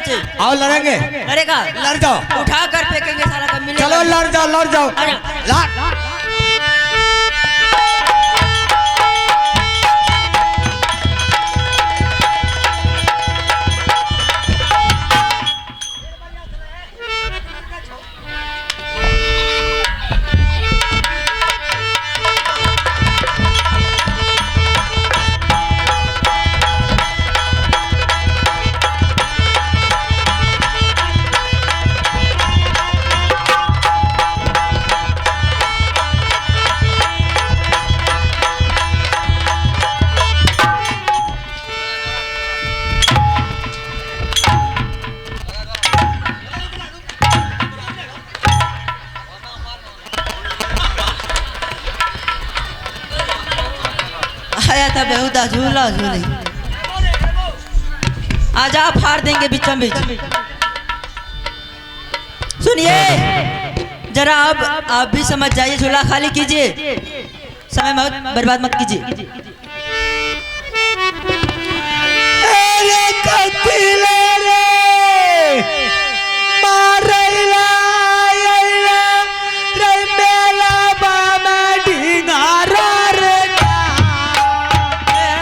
हमसे। आओ लड़ेंगे। लड़ेगा? लड़ जाओ। उठा कर फेंकेंगे साला का मिलेगा। चलो लड़ जाओ, लड़ जाओ। अरे। लड़। आया था बेहुदा झूला झूली, आजा फाड़ देंगे बीचों बीच। सुनिए जरा, अब आप भी समझ जाइए, झूला खाली कीजिए, समय मत बर्बाद मत कीजिए। अरे कतिले रे मारैला अइला रे मेला बामा ढिंगारा रे।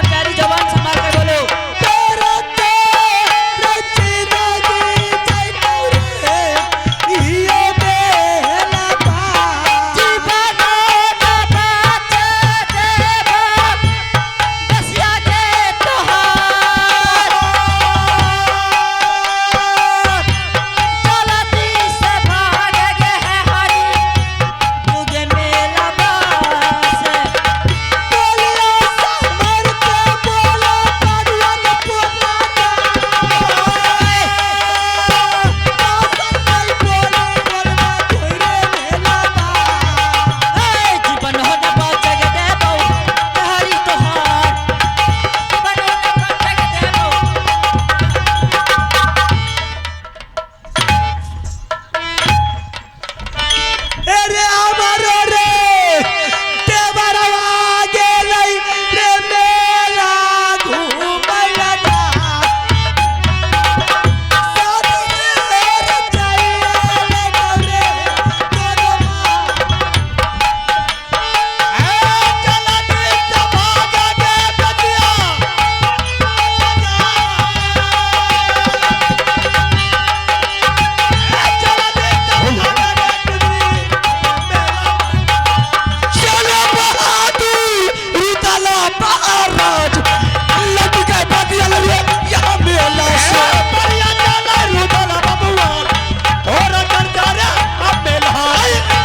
प्यारी जबान संभाल कर बोलो। तेरा तेरा जिंदगी जाइतौ रे, इहो मेला बा। जीवन ना बाचे देबो, बसिया के तोहार। चलती से भाग गे है हरी, तुगे मेला बास। बोलिया समर के बोला पड़ुआ के पोता का। बासन नहीं बोले बोलबा तोरे मेला बा। ए जीवन हो न बाचे गे देबो, हरी तोहार। जीवन हो न बाचे गे देबो। अरे हमारो रे देवरवा गेलै रे मेला घूमैला जा। साधु मेर जाइले रे तोरमा। ए चलती से भाग गे बतिया। ए चलती से भाग गे चलो बहादुर रुदला महाराज लग गए बदिया लगे यहाँ मेला से। बढ़िया चला रुदला बबुआ और कर जा रे अब मेला।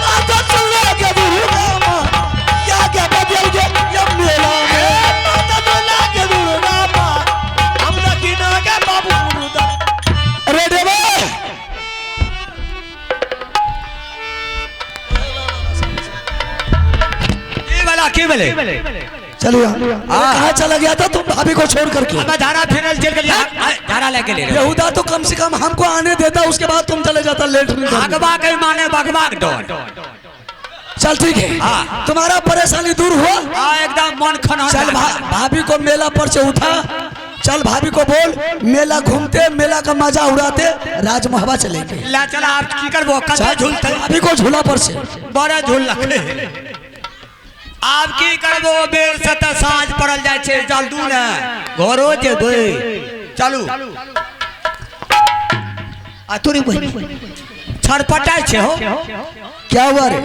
माता सुना के दुर्गा माँ या के बदिया लगे ये मेला में। माता सुना के दुर्गा माँ हम दखिना के बाबू रुदला। अरे देवा की बोले? चलिए, कहाँ चला गया था तुम भाभी को छोड़ करके? अब धारा फिरल चल के धारा लेके ले रहे। यहूदा तो कम से कम हमको आने देता, उसके बाद तुम चले जाता लेट। भगवा के माने भगवा के डर। चल ठीक है, हाँ। तुम्हारा परेशानी दूर हुआ। हाँ एकदम मन खन। चल भाभी को मेला पर से उठा, चल भाभी को बोल मेला घूमते, मेला का मजा उड़ाते राजमहवा चलेंगे। ला चला आप की करबो? कते झूलते? भाभी को झूला पर से बड़ा झूल लखे। आप की करबो? बेर से त साँझ पड़ल जाय छै, जल्दू ने घरो जेबै। चलू आ तोरी बहिन छरपटाइ छै हो। क्या हुआ रे?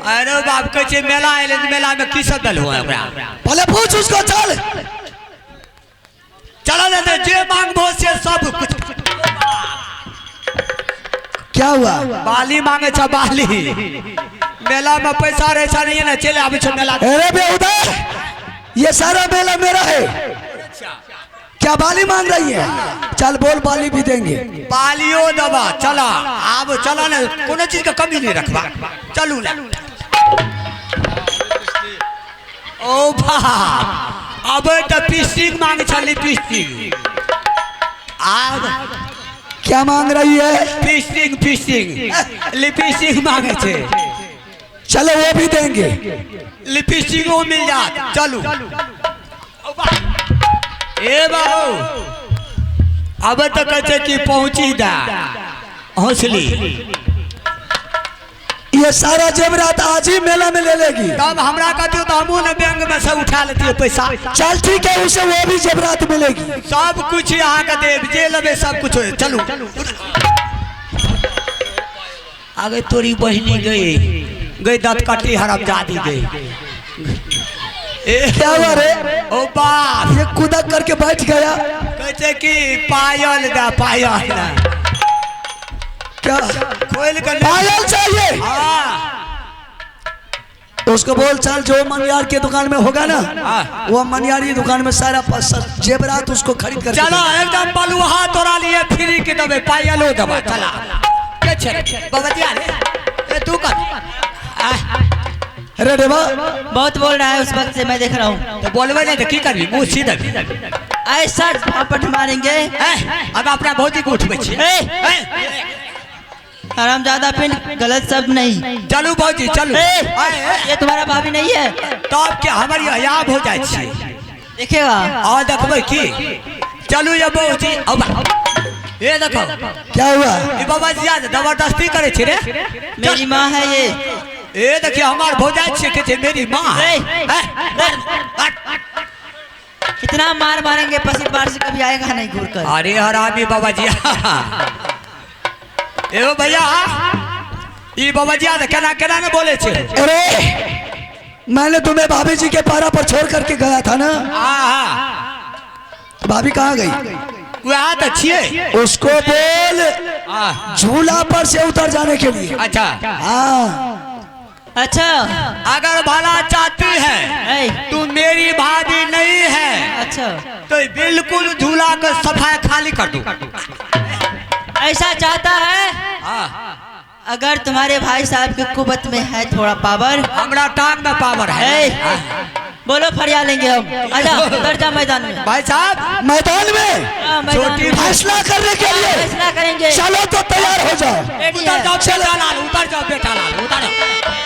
अरे बाप कहै छै मेला एलै त मेला में की सब देलहो ओकरा? पहले पूछ उसको। चल चल ने जे मांगबो से सब कुछ। क्या हुआ? बाली मांगे छ बाली। मेला में पैसा रैसा नहीं है ना, चले आबै छै मेला। अरे बेहुदा, ये सारा मेला मेरा है, क्या बाली मांग रही है? चल बोल, बाली भी देंगे। बालियो दबा चला आब चला ने, कोनो चीज के कमी नहीं रखबा। चलू ना ओ बाप, अब त पिस्टिक मांगे छ लिपस्टिक। आब क्या मांग रही है? फिस्टिंग फिस्टिंग लिपस्टिक मांगे छे। चलो वो भी देंगे, लिपस्टिको मिल जात। चलू ए बाबू, अब तो कहै छै कि पहुँची दा हौसली। ये सारा जेवरात आज ही मेला में ले लेगी। तब हमरा कहतियो तो हमहूँ ने बैंक में से उठा लेतियो पैसा। चल ठीक है, उसे वो भी जेवरात मिलेगी। सब कुछ यहाँ के देव जे लेबे सब कुछ होय। चलू आगे तोरी बहिनी गई गई दत कटी हराम जादी गई। क्या हुआ रे? ओ बाप, ये कूदा करके बैठ गया। कहते कि पायल दा पायल दा। क्या खोल कर पायल चाहिए? हाँ। उसको बोल चल जो मनियार के दुकान में होगा ना, वो मनियारी दुकान में सारा जेवरात उसको खरीद कर। चलो एकदम बलुहा तोरा लिए फ्री के दबे पायलो दबा। चला के छे बाबा जी रे तू कर। अरे देवा बहुत बोल रहा है उस वक्त से मैं देख रहा हूँ। तो बोलबे नहीं तो की करबी, मुँह सीधा ऐसा झापट मारेंगे। अब अपना भौजी को उठबै छी। हराम ज्यादा पिन गलत शब्द नहीं। चलू भौजी चलू। ये तुम्हारा भाभी नहीं है तब के हमारी याब हो जाए छी। देखेगा आ देखबै की। चलू ये भौजी। अब ये देखो क्या हुआ? ये बाबा जी आज जबरदस्ती करे छी रे। मेरी माँ है ये। ये देखिए हमार भौजाई छी के मेरी माँ है। इतना मार मारेंगे पसी बार से कभी आएगा नहीं घूर कर। अरे हरामी बाबा जी। एगो भैया ये बाबा जी आज केना केना ने बोले छे। अरे मैंने तुम्हें भाभी जी के पारा पर छोड़ करके गया था ना। भाभी कहाँ गई? वह तो छिए। उसको बोल झूला पर से उतर जाने के लिए। अच्छा हाँ अच्छा, अगर भला चाहती है तू मेरी भाभी नहीं है, अच्छा तो बिल्कुल झूला का सफाई खाली कर दो। ऐसा चाहता है? अगर तुम्हारे भाई साहब के कुबत में है थोड़ा पावर, हमारा टांग में पावर है। बोलो फरिया लेंगे हम। आजा उतर जा मैदान में। भाई साहब मैदान में छोटी फैसला करने के लिए फैसला करेंगे। चलो तो तैयार हो जाओ। उतर जाओ बेटा लाल, उतर जाओ बेटा लाल, उतर जाओ।